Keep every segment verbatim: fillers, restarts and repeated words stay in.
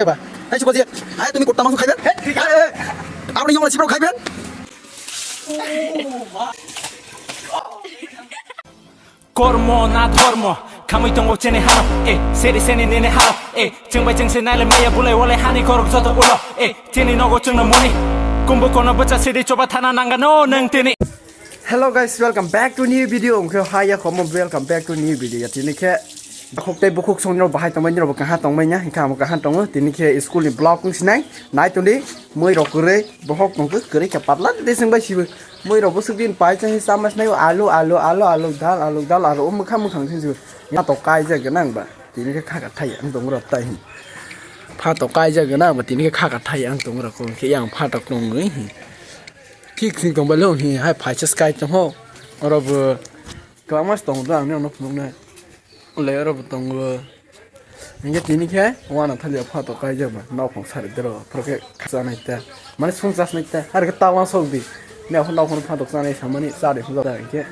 Ba, hai chubaji, hai tumi kutta mangso khaiben? Aboni yong sipro khaiben? Kormo na dhormo, khamwi tongo chini hano, eh, seri seni nini hano, eh, chwng bai chwng se naile maya bulai wale hani korok joto ulo, eh, chini nogo chwngno moni, kumbu kono bwcha sidi choba thana nangano nwng tini. Hello guys, welcome back to new video. Wngkhe hai ya khomo, welcome back to new video. Ya tini khe bukhuk tei bukhuk songni rok bahai tongmani rok bo kaha tongmani ya, hingkhe amo kaha tongo. Tini khe school ni vlog wng sinai nai tongdi, mui rok kwrwi, bohok tongkhe kwrwi khe patla de sing bai sibo. Mui rok bwswk din pai chang sama sinai alu, alu, alu, alu, dal, alu, dal, aro o mwkhang mwkhang khe sibo. Phatok kaijak gwnang ba, tini khe khaka thai ang tong rok tai. Phatok kaijak gwnang ba, tini khe khaka thai ang tong rok khe yang phatok tongwi. Thik sing tong bai lo hi hai phaisa sky tong ho. Oro bo kwbangma tong do ang no phunuk nai. Ulai oro bo tongo. Hingke tini khe wana thali phatok kaijak ba nok phang sari dero phoro khe khasa nai ta. Mane sung chas nai ta. Har khe tawa sok di. Ne aphano nok phang phatok chanai samani chari phang da hingke.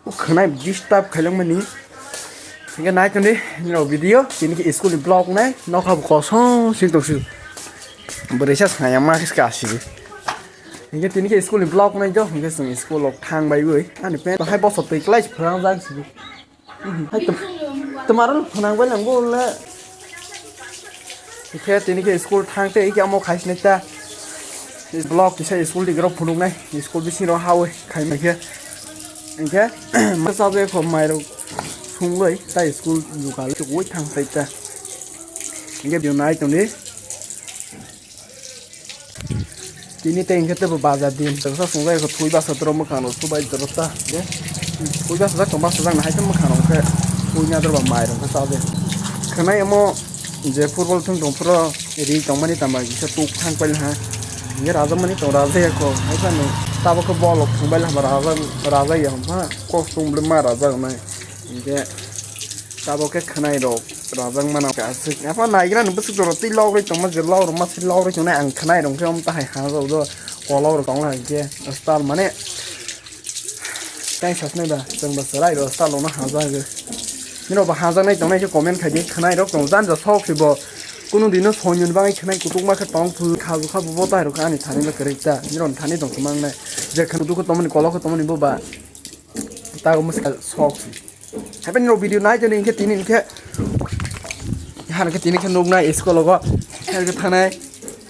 O khwnai disturb khailangmani. Hingke nai tongdi nini video tini khe school ni vlog nai nokha bo kosong sing tong sing. Bwrwi sa saya ma khe kasi. Hingke tini khe school ni vlog nai jo hingke chwng school rok thang bai oi ani pen hai bosor twi klai phwrang jang sidi. Hai tum tumaro phwrang bai lang bo le. Hingke tini khe school thang tei khe amo khai sinai ta. Vlog kisa school di grok phunuk nai school bising rok ha oi khai mai khe. Hingke ma chabe kho mai rok sung oi ta school duka le oi thang sai ta. Hingke biu nai tong di. Tini tei hingke tebo bazar din, tebsa songjago twi basa toro mwkhang rok subai toro ta, de twi basa jak tong basa jak nahai tong mwkhang rok khe twi nador ba mai rok khe chabe. Khwnai omo je football thung tong phuro ri tongmani tama kisa tuk thang pail ha. Hingke rajakmani tong rajak ya kho, hai phano tabok khe bol rok thung bail ha raja raja ya hwn pha kok tung bwlwi ma rajak nai. Hingke tabok khe khwnai rok rajak mano khe aswk. Apha naigra ni bwswk rok twi log rwi tongma je log rok ma se log rwi tongnai ang khwnai rok khe omo tahai ha rok do kolok rok tong hai khe style mane tai sasnai ba chwng ba chwrai rok style rok no ha jak. Nini rok bo ha jak nai tongnai khe comment khai di khwnai rok tong jan ja sok khe bo kunu dino soi ni bagwi khwnai kutuk ma khe tong thu kha bu kha bu bo tai rok ani thani le kwrwi ta nini rok thani tong khe mang nai je khwna kutuk khe tongmani kolok khe tongmani bo ba. Tago mwsa sok si. Happen rok video nai tini hingke tini hingke. Han ke tini ke nuk nai school go. Her ke thanai.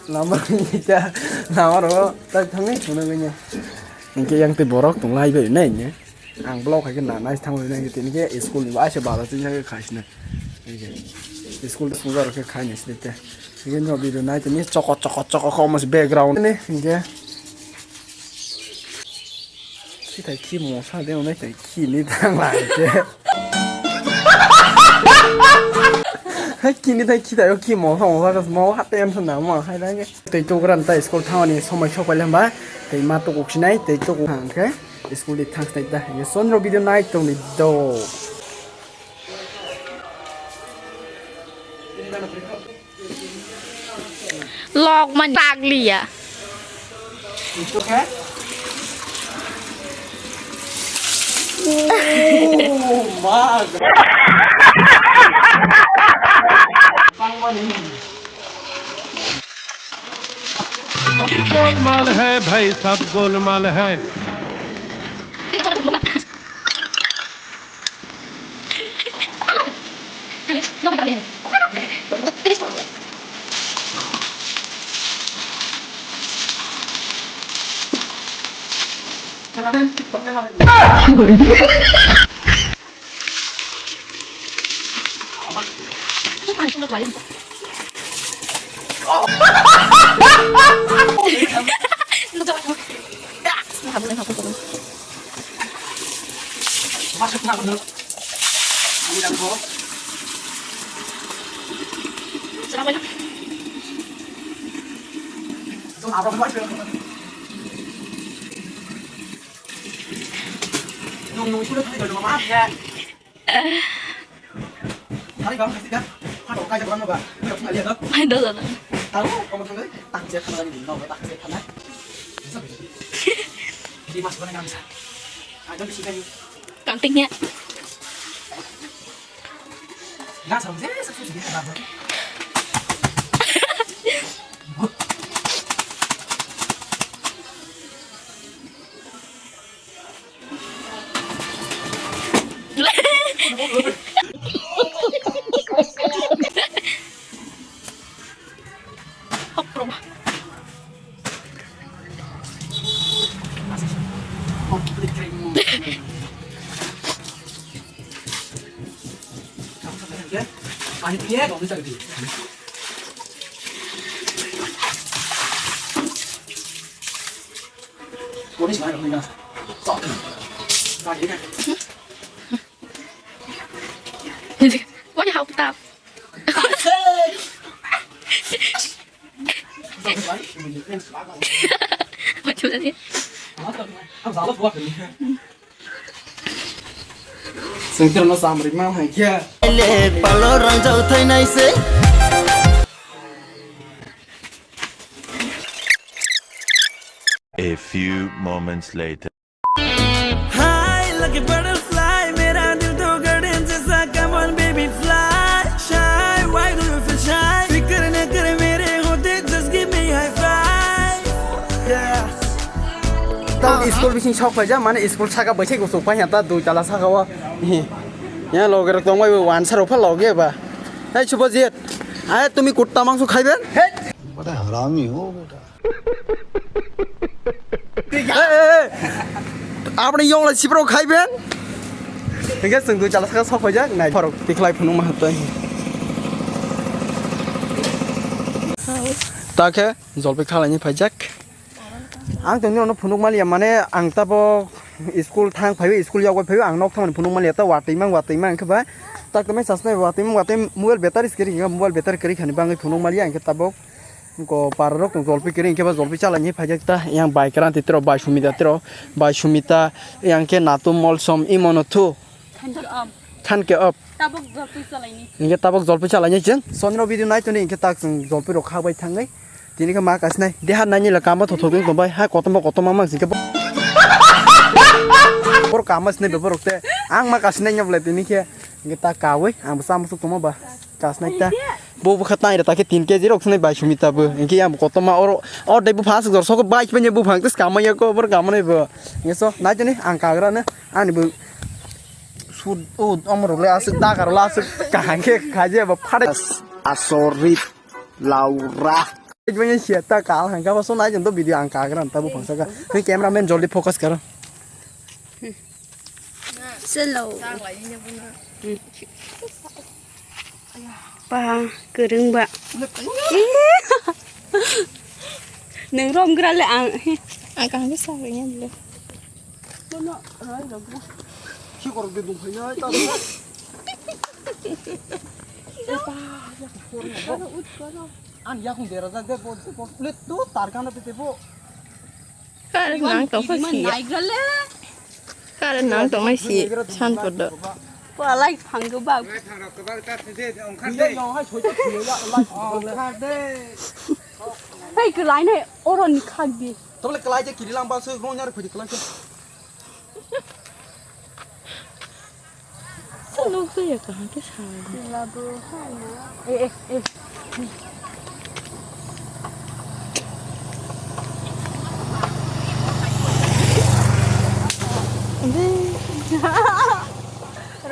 Lama ta lama ro ta thangnai sona ganya. Hingke yang te borok tong lai bai nai ne. Ang blog hai ke na nai thang nai tini ke school ni bai se bala tini ke khai sina. Hingke school sunga ro ke khai nai sini te. Hingke no video nai tini choko choko choko ko mas background ne hingke. Khitai khi mosa de onai tai khi ni thang lai ke. Hai khi ni tai khi tai o khi mosa mosa kas mo ha tension na mo hai dang ke. Tei to gran tai school thang ni somai sok pai lamba. Tei ma to kok sinai tei to kok hang ke. School di thang tai da. Ye son ro video nai tong ni do. Lok man taglia. Itu kan? Oh my God. Pang mani. Golmaal है भाई, सब गोलमाल है। Hai, do, do, do. Kanting ya. Nga sa je sa su si ba. Wani hau tap. Macam tadi. Sengtir no samri ma hai kya? Le palo rangjak thainai se. A few moments later. Hi, lucky butterfly, मेरा दिल तो garden जैसा, come on baby fly, shy, why do you feel shy? फिक्र न कर मेरे होते, just give me high five. Yeah. Tamo school bising sok paija, mane school saka baisai gusuk pai hata dui tala saka o. Ya loge rok tongbai bo wansa rok pha loge ba. Hey Subhajit, aye tumi kutta mangso khaiben? Hey. बड़ा हरामी हो बेटा। Hey, hey, hey. Aboni yong lai sipro khaiben? Hingke chwng dui chala saka sok paijak nai phorok tikhlai phunuk ma hatoi. Ta khe jolpai khalai ni paijak. Ang tongni ono phunuk maliya mane ang tabo school thang phaiwi school yogwi phaiwi ang nok thangmani phunuk maliya ta watwi mang watwi mang khe ba tak tamai sasnai watwi mang watwi mobile battery kwrwi mobile battery kwrwi khani bangwi phunuk maliya ang khe tabok. Ko pararok tong jolpi kiri hingke ba jolpi chalai ni phaijak ta yang bai kran titiro bai sumita tiro bai sumita yang ke natum molsom imono thu. Thank you, um. Thank you, up. Tabok jolpi chalai ni. Hingke tabok jolpi chalai ni cheng. Sonro video nai tuni hingke tak cheng jolpi rok khak bai thangai. Tini ke ma kasnai. Deha nai ni la kama thotho tong bai. Ha kotom kotom mang singke. Bor kama sne be borok te. Ang ma kasnai nyap le tini ke. Hingke ta kawi ang bo chama suk tongma ba. Kasnai ta. Bo bwkha tai ra ta khe tin K G rok thwnai bai sumi ta bo. Hingke yang kotorma oro, oro dai buphang aswk jor soko bai phai buphang tes kamai ya ko bor kamai bo. Hingke so nai jani ang kagra no ani bo sud o omo rok le aswk dagar le aswk kaham khe khaje bo phade. Asorit laura. Bini siya ta kal hangka ba so nai jani to video ang kagra ta buphang saka. Hei cameraman joldi focus karo. Selo. Ba, kwrwng ba. Nung rom gra le ang. Ang kaham khe sa rwngya le. Bono roi rok gra. Ki korok de dum phaina ta. Ani yakung dera jak de bo, bo kulit tu tar kana te bo. Kar nang tong pha si. Nai gra le. Kar nang tong mai si san podo. Walai phang go ba. Hei, kwlai nai oro ni khak di. Tole kwlai je kiri lang ba se rong nyar phai kwlai se. Sa nukjaya kaham khe sa. Sila bo hai na. Eh, eh, eh.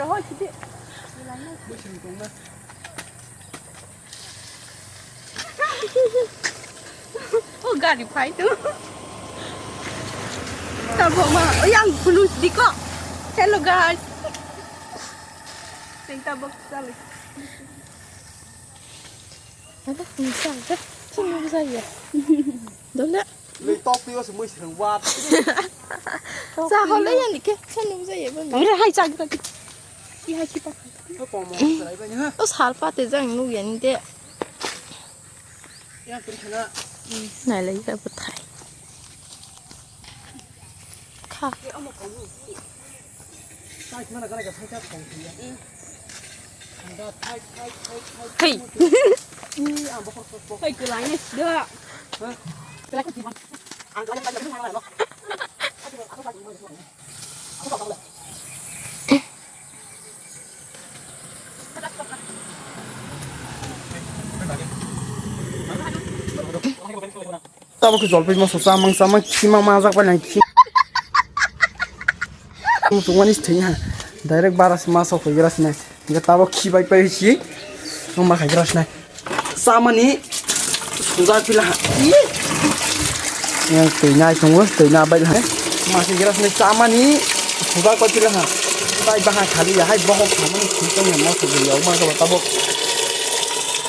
Roho kiti. O gari phai tu. Tabok ma, o yang khulus diko. Hello guys. Teng tabok sale. Ada misal ke, sini bisa ya. Dole. Lei tok twi o se mui srwng wat. Sa hole ya ni ke, sa nung ja ye ba. Ore hai chak ta. Ki hai ki pa. O komo srai ba ni ha. O sal pa te jang nung ya ni de. Ya kri khana. Nai lai ya bwthai. Kha. Hei. Hei, kwlai ni sida. Tabok khe jolpai moso chamang chamang khima majak bai nang khi. Muchungmani thwi ha. Direct bara se ma sok hoigra sinai. Hingke tabok khi bai pai si. Nong ma khaigra sinai. Chamani. Sujak pila ha. Iye. Yang twi nai tongo, twi na bai ha. Masi gira sini chamani sujak pai pila ha. Tai baha khali ya, hai bohok samani sujak ya, mo sujak ya, ma ka tabok.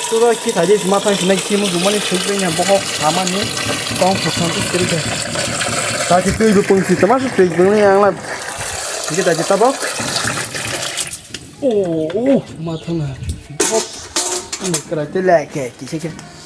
Sujak ki thai ma thang sinai ki mo jumani sujak ya, bohok samani tong sujak tu kiri ka. Ta ki twi bu pung si tama su twi bu ni yang la. Ki ta ki tabok. Oh, oh, ma thang na. Bohok. Ni kra te le ke, ki se ke.